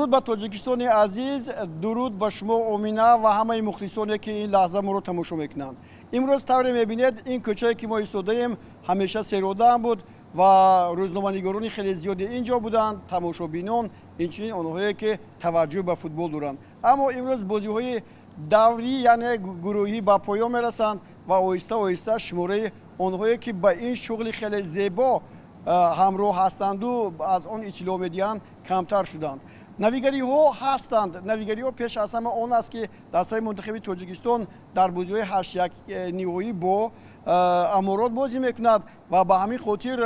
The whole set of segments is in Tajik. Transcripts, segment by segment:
Дуруд ба Тоҷикистони азиз, дуруд ба шумо, Омина, ва ҳамаи мухлисоне, ки ин лаҳза моро тамошо мекунанд. Имрӯз тавре мебинед, ин кӯчае, ки мо истодаем, ҳамеша серодам буд ва рӯзноманигорони хеле зиёде ин ҷо буданд, тамошобинон, инчунин онҳое, ки таваҷҷӯҳ ба футбол доранд. Аммо имрӯз бозиҳои даврӣ, яъне гурӯҳӣ, ба поён мерасанд ва оҳиста оҳиста шумораи онҳое, ки ба ин шуғли хеле зебо ҳамроҳ ҳастанду аз он иттилоъ медиҳанд, камтар шуданд. Навигариҳо ҳастанд. Навигариҳо пеш аз ҳама он аст, ки дастаи мунтахаби Тоҷикистон дар бозиҳои ҳаштяк ниҳоӣ бо Аморот бозӣ мекунад ва ба ҳамин хотир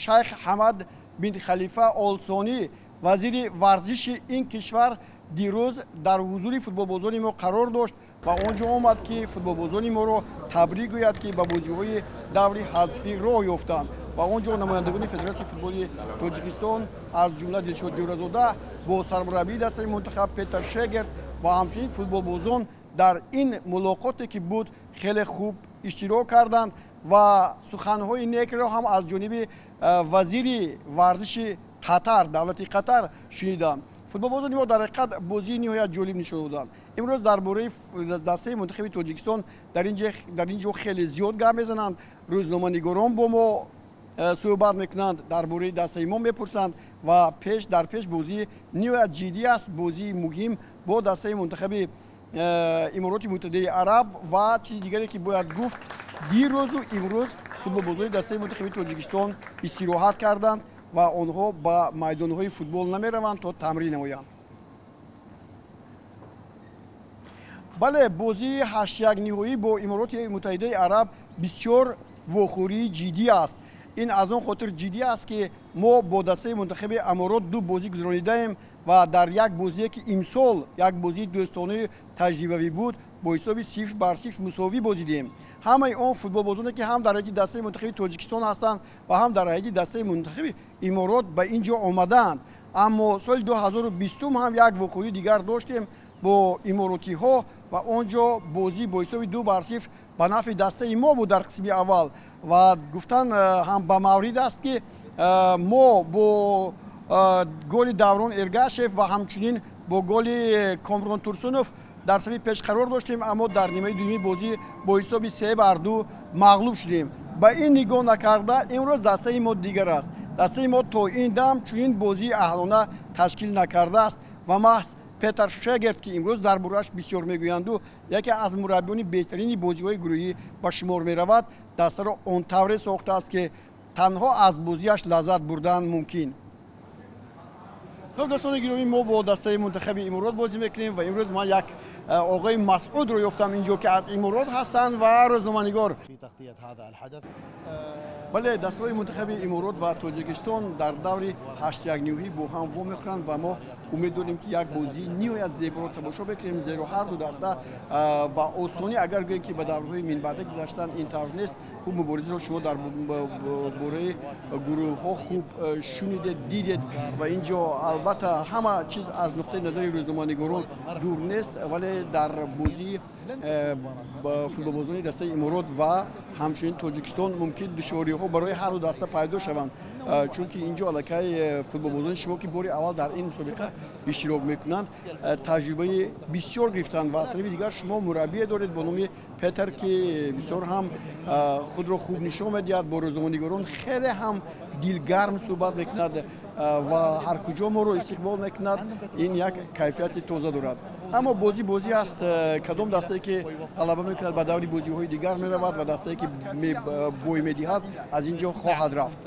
шайх Ҳамад бин Халифа Олсонӣ, вазири варзиши ин кишвар, дирӯз дар ҳузури футболбозони мо қарор дошт ва он ҷо омад, ки футболбозони моро табрик гӯяд, ки ба бозиҳои даври ҳазфӣ роҳ ёфтанд. Ва он ҷо намояндагони Федератсияи футболи Тоҷикистон, аз ҷумла Дилшод Ҷӯразода бо сармураббии дастаи мунтахаб Петр Шегерт ва ҳамчунин футболбозон дар ин мулоқоте, ки буд, хеле хуб иштирок карданд ва суханҳои некро ҳам аз ҷониби вазири варзиши Қатар, давлати Қатар, шуниданд. Футболбозони мо дар ҳақиқат бозии ниҳоят ҷолиб нишон доданд. Имрӯз дар бораи дастаи мунтахаби Тоҷикистон дар ин ҷо хеле зиёд гап мезананд, рӯзноманигорон бо мо суҳбат мекунанд, дар бораи дастаи мо мепурсанд ва пеш дар пеш бозии ниҳоят ҷиддӣ аст, бозии муҳим бо дастаи мунтахаби Имороти Муттаҳидаи Араб. Ва чизи дигаре, ки бояд гуфт, дирӯзу имрӯз футболбозони дастаи мунтахаби Тоҷикистон истироҳат карданд ва онҳо ба майдонҳои футбол намераванд то тамрин намоянд. Бале, бозии ҳаштяк ниҳоӣ бо Имороти Муттаҳидаи Араб бисёр вохӯрии ҷиддӣ аст. Ин аз он хотир ҷиддӣ аст, ки мо бо дастаи мунтахаби Аморот ду бозӣ гузаронидаем ва дар як бозие, ки имсол як бозии дӯстонаи таҷрибавӣ буд, бо ҳисоби 0-0 мусовӣ бозидем. Ҳамаи он футболбозоне, ки ҳам дар ҳайати дастаи мунтахаби Тоҷикистон ҳастанд ва ҳам дар ҳайати дастаи мунтахаби Иморот, ба ин ҷо омадаанд. Аммо соли 2020 ҳам як вохӯрии дигар доштем бо иморотиҳо ва он ҷо бозӣ бо ҳисоби 2-0 ба нафъи дастаи мо буд дар қисми аввал. Ва гуфтан ҳам ба маврид аст, ки мо бо голи Даврон Эргашев ва ҳамчунин бо голи Комрон Турсунов дар сафи пеш қарор доштем, аммо дар нимаи дуюми бозӣ бо ҳисоби 3-2 мағлуб шудем. Ба ин нигоҳ накарда, имрӯз дастаи мо дигар аст. Дастаи мо то ин дам чунин бозии аҳлона ташкил накардааст ва маҳз Петр Шегерт, ки имрӯз дар борааш бисёр мегӯянду яке аз мураббиёни беҳтарини бозиҳои гурӯҳӣ ба шумор меравад, дастаро он тавре сохтааст, ки танҳо аз бозиаш лаззат бурдан мумкин. Хуб, дӯстони гиромӣ, мо бо дастаи мунтахаби Иморот бозӣ мекунем ва имрӯз ман як оғои Масъудро ёфтам инҷо, ки аз Иморот ҳастанд ва рӯзноманигор. Бале, дастаҳои мунтахаби Иморот ва Тоҷикистон дар даври ҳаштяк ниҳоӣ бо ҳам вомехӯранд ва мо умед дорем, ки як бозии ниҳоят зеборо тамошо мекунем, зеро ҳар ду даста ба осонӣ, агар гӯем, ки ба даврҳои минбаъда гузаштан, ин тавр нест. Хуб, муборизаро шумо дар бораи гурӯҳҳо хуб шунидед, дидед ва ин ҷо албатта ҳама чиз аз нуқтаи назари рӯзноманигорон дур нест, вале дар бозии футболбозони дастаи Иморот ва ҳамчунин Тоҷикистон мумкин душвориҳо барои ҳар ду даста пайдо шаванд, чунки ин ҷо аллакай футболбозони шумо, ки бори аввал дар ин мусобиқа иштирок мекунанд, таҷрибаи бисёр гирифтанд ва аз тарафи дигар шумо мураббие доред бо номи Петр, ки бисёр ҳам худро хуб нишон медиҳад, бо рӯзноманигорон хеле ҳам дилгарм суҳбат мекунад ва ҳар куҷо моро истиқбол мекунад. Ин як кайфияти тоза дорад. Аммо бозӣ бозӣ аст. Кадом дастае, ки ғалаба мекунад, ба даври бозиҳои дигар меравад ва дастае, ки бой медиҳад, аз ин ҷо хоҳад рафт.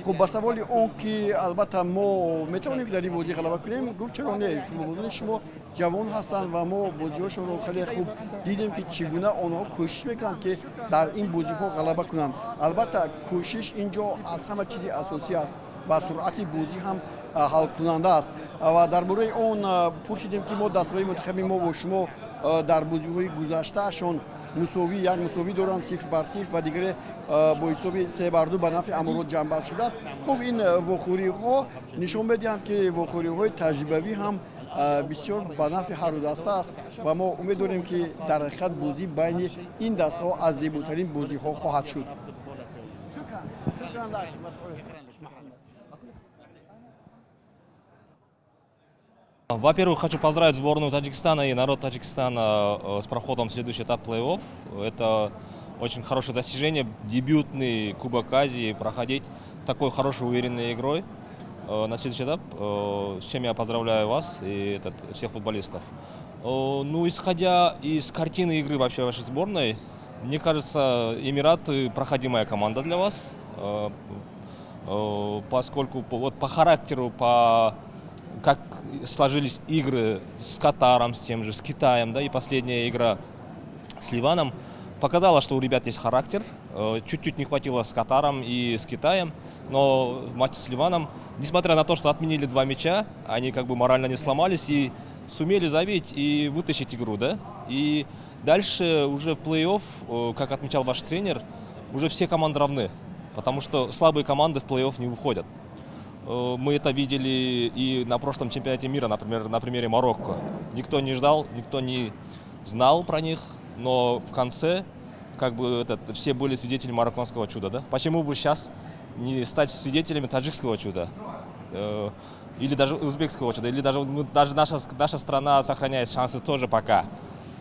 Хуб, ба саволи он, ки албатта мо метавонем, ки дар ин бозӣ ғалаба кунем, гуфт: чаро не, футболбозони шумо ҷавон ҳастанд ва мо бозиҳошонро хеле хуб дидем, ки чӣ гуна онҳо кӯшиш мекунанд, ки дар ин бозиҳо ғалаба кунанд. Албатта, кӯшиш ин ҷо аз ҳама чизи асосӣ аст ва суръати бозӣ ҳам ҳалкунанда аст. Ва дар бораи он пурсидем, ки мо дастаҳои мунтахаби мо бо шумо дар бозиҳои гузаштаашон мусовӣ, як мусовӣ доранд, 0-0, ва дигаре бо ҳисоби 3-2 ба нафъи Аморот ҷамъбаст шудааст. Хуб, ин вохӯриҳо нишон медиҳанд, ки вохӯриҳои таҷрибавӣ ҳам бисёр ба нафъи ҳарду даста аст ва мо умед дорем, ки дар ҳақиқат бозӣ байни ин дастаҳо аз зеботарин бозиҳо хоҳад шуд. Во-первых, хочу поздравить сборную Таджикистана и народ Таджикистана с проходом в следующий этап плей-офф. Это очень хорошее достижение, дебютный Кубок Азии, проходить такой хорошей, уверенной игрой на следующий этап, с чем я поздравляю вас и всех футболистов. Ну, исходя из картины игры вообще вашей сборной, мне кажется, Эмираты проходимая команда для вас, поскольку вот по характеру, по как сложились игры с Катаром, с тем же, с Китаем, да, и последняя игра с Ливаном показала, что у ребят есть характер. Чуть-чуть не хватило с Катаром и с Китаем, но в матче с Ливаном, несмотря на то, что отменили два мяча, они как бы морально не сломались и сумели забить и вытащить игру, да. И дальше уже в плей-офф, как отмечал ваш тренер, уже все команды равны, потому что слабые команды в плей-офф не выходят. Мы это видели и на прошлом чемпионате мира, например, на примере Марокко. Никто не ждал, никто не знал про них, но в конце как бы все были свидетелями марокканского чуда. Да? Почему бы сейчас не стать свидетелями таджикского чуда? Или даже узбекского чуда, или даже, ну, даже наша страна сохраняет шансы тоже пока.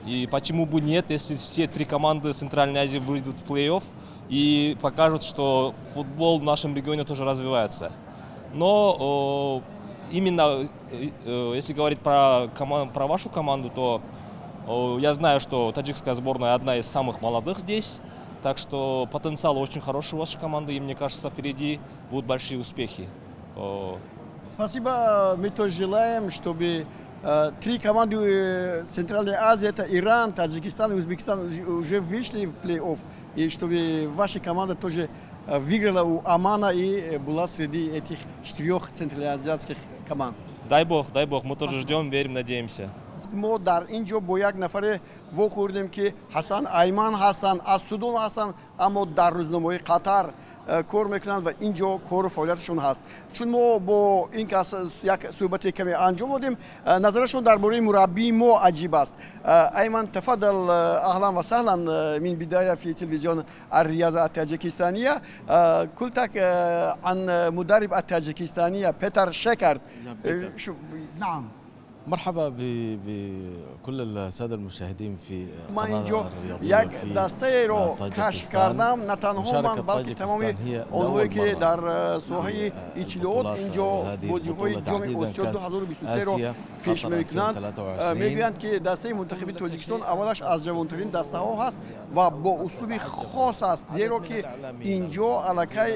И почему бы нет, если все три команды Центральной Азии выйдут в плей-офф и покажут, что футбол в нашем регионе тоже развивается. Но именно если говорить про вашу команду, то я знаю, что таджикская сборная одна из самых молодых здесь, так что потенциал очень хороший у вашей команды, и мне кажется, впереди будут большие успехи. Спасибо, мы тоже желаем, чтобы три команды Центральной Азии, это Иран, Таджикистан и Узбекистан, уже вышли в плей-офф, и чтобы ваша команда тоже выиграла у Омана и была среди этих четырех центральноазиатских команд. Дай бог, мы тоже ждем, верим, надеемся. Мо дар ин ҷо бо як нафаре вохӯрдем, ки Ҳасан Айман ҳастанд, аз Судон ҳастанд, аммо дар рӯзномаҳои Қатар кор мекунанд ва ин ҷо кору фаъолияташон ҳаст. Чун мо бо ин кас як суҳбати каме анҷом додем, назарашон дар бораи мураббии мо аҷиб аст. Айман, تفضل، أهلا وسهلا من بداية في تلفزيون الرياضة التاجيكستانية. قلتك عن مدرب التاجيكستانية بيتر شيكارد شو نعم. مرحبا بكل السادة المشاهدين في Ман инҷо як дастаеро кашф кардам, на танҳо ман, балки тамоми онҳое, ки дар соҳаи иттилоот инҷо бозиҳои Ҷоми Осиё 2023-ро пеш мекунанд, мегӯянд, ки дастаи мунтахаби Тоҷикистон аввалаш аз ҷавонтарин дастаҳо ҳаст ва бо услуби хос аст, зеро ки инҷо аллакай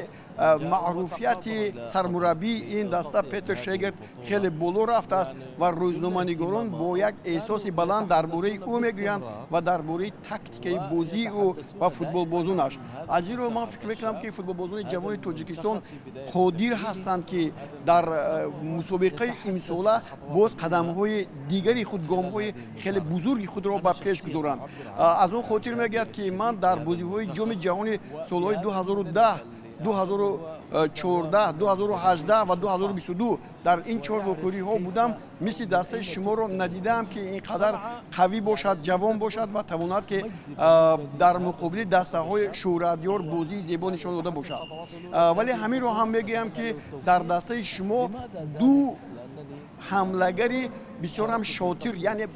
маъруфияти сармураббии ин даста Петр Шегерт хеле боло рафтааст ва рӯзноманигорон бо як эҳсоси баланд дар бораи ӯ мегӯянд ва дар бораи тактикаи бозии ӯ ва футболбозонаш. Аз ин рӯ ман фикр мекунам, ки футболбозони ҷавони Тоҷикистон қодир ҳастанд, ки дар мусобиқаи имсола боз қадамҳои дигари худ, гомҳои хеле бузурги худро ба пеш гузоранд. Аз он хотир мегӯяд, ки ман дар бозиҳои Ҷоми ҷаҳони солҳои 2010, 2014, 2018 ва 2022 дар ин чор вохӯриҳо будам, мисли дастаи шуморо надидаам, ки ин қадар қавӣ бошад, ҷавон бошад ва тавонад, ки дар муқобили дастаҳои шӯҳратёр бозии зебо нишон дода бошад. Вале ҳаминро ҳам мегӯям, ки дар дастаи шумо ду ҳамлагари бисёр ҳам шотир, яъне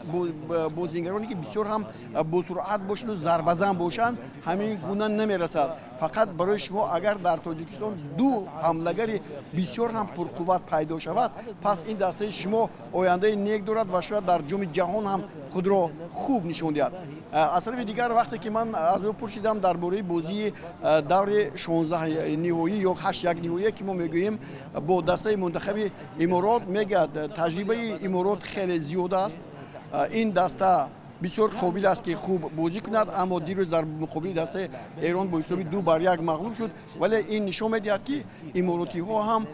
бозингароне, ки бисёр ҳам босуръат бошанду зарбазан бошанд, ҳамин гуна намерасад. Фақат барои шумо агар дар Тоҷикистон ду ҳамлагари бисёр ҳам пурқувват пайдо шавад, пас ин дастаи шумо ояндаи нек дорад ва шояд дар Ҷоми ҷаҳон ҳам худро хуб нишон диҳад. Аз тарафи дигар, вақте ки ман аз ӯ пурсидам дар бораи бозии даври 16 ниҳоӣ ё 8-1 ниҳоие, ки мо мегӯем, бо дастаи мунтахаби Иморот, мегӯяд, таҷрибаи Иморот хеле зиёд аст, ин даста бисёр қобил аст, ки хуб бозӣ кунад, аммо дирӯз дар муқобили дастаи Эрон бо ҳисоби 2-1 мағлуб шуд. Вале ин нишон медиҳад, ки иморотиҳо ҳам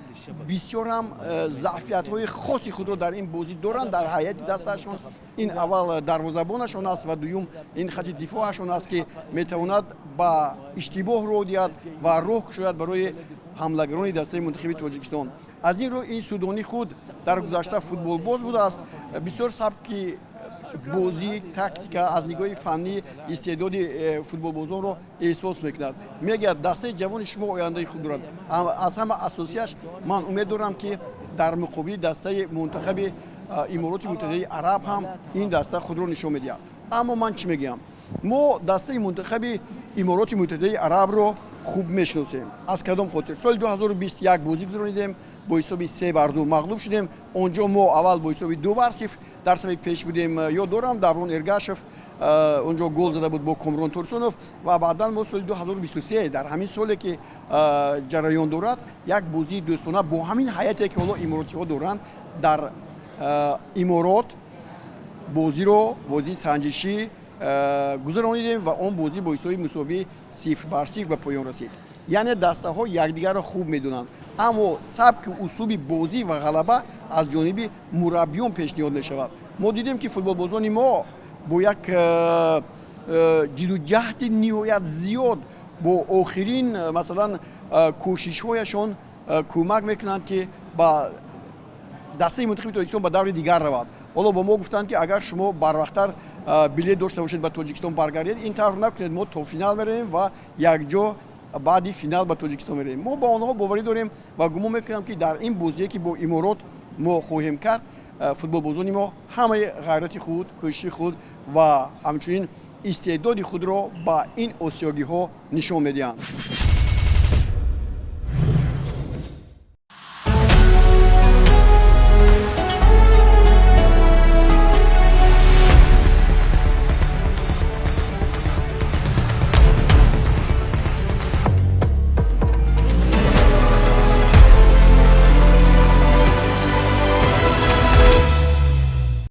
бисёр ҳам заъфиятҳои хоси худро дар ин бозӣ доранд дар ҳайати дастаашон. Ин аввал дарвозабонашон аст ва дуюм ин хати дифоъашон аст, ки метавонад ба иштибоҳ роҳ диҳад ва роҳ кушояд барои ҳамлагарони дастаи мунтахаби Тоҷикистон. Аз ин рӯ ин судонӣ худ дар гузашта футболбоз будааст, бисёр сабки бозӣ, тактика, аз нигоҳи фаннӣ истеъдоди футболбозонро эҳсос мекунад. Мегӯяд, дастаи ҷавони шумо ояндаи хуб дорад. Аз ҳама асосияш, ман умед дорам, ки дар муқобили дастаи мунтахаби Имороти Муттаҳидаи Араб ҳам ин даста худро нишон медиҳад. Аммо ман чӣ мегӯям? Мо дастаи мунтахаби Имороти Муттаҳидаи Арабро хуб мешиносем. Аз кадом хотир? Соли 2021 бозӣ гузаронидем, бо ҳисоби 3-2 мағлуб шудем. Он ҷо мо аввал бо ҳисоби 2-0 дар сафи пеш будем. Ёд дорам, Даврон Эргашев он ҷо гол зада буд бо Комрон Турсунов. Ва баъдан мо соли 2023, дар ҳамин соле ки ҷараён дорад, як бозии дӯстона бо ҳамин ҳайате ки ҳоло иморотиҳо доранд, дар Иморот бозиро, бозии санҷишӣ гузаронидем ва он бозӣ бо ҳисоби мусовӣ 0-0 ба поён расид. Яъне дастаҳо якдигарро хуб медонанд, аммо сабки услуби бозӣ ва ғалаба аз ҷониби мураббиён пешниҳод мешавад. Мо дидем, ки футболбозони мо бо як ҷидду ҷаҳди ниҳоят зиёд, бо охирин масалан, кӯшишҳояшон кӯмак мекунанд, ки ба дастаи мунтахаби Тоҷикистон ба даври дигар равад. Ҳоло бо мо гуфтанд, ки агар шумо барвақттар билет дошта бошед, ба Тоҷикистон баргардед. Ин тавр накунед, мо то финал меравем ва якҷо баъди финал ба Тоҷикистон меравем. Мо ба онҳо боварӣ дорем ва гумон мекунам, ки дар ин бозие, ки бо Иморот мо хоҳем кард, футболбозони мо ҳамаи ғайрати худ, кӯшиши худ ва ҳамчунин истеъдоди худро ба ин осиёгиҳо нишон медиҳанд.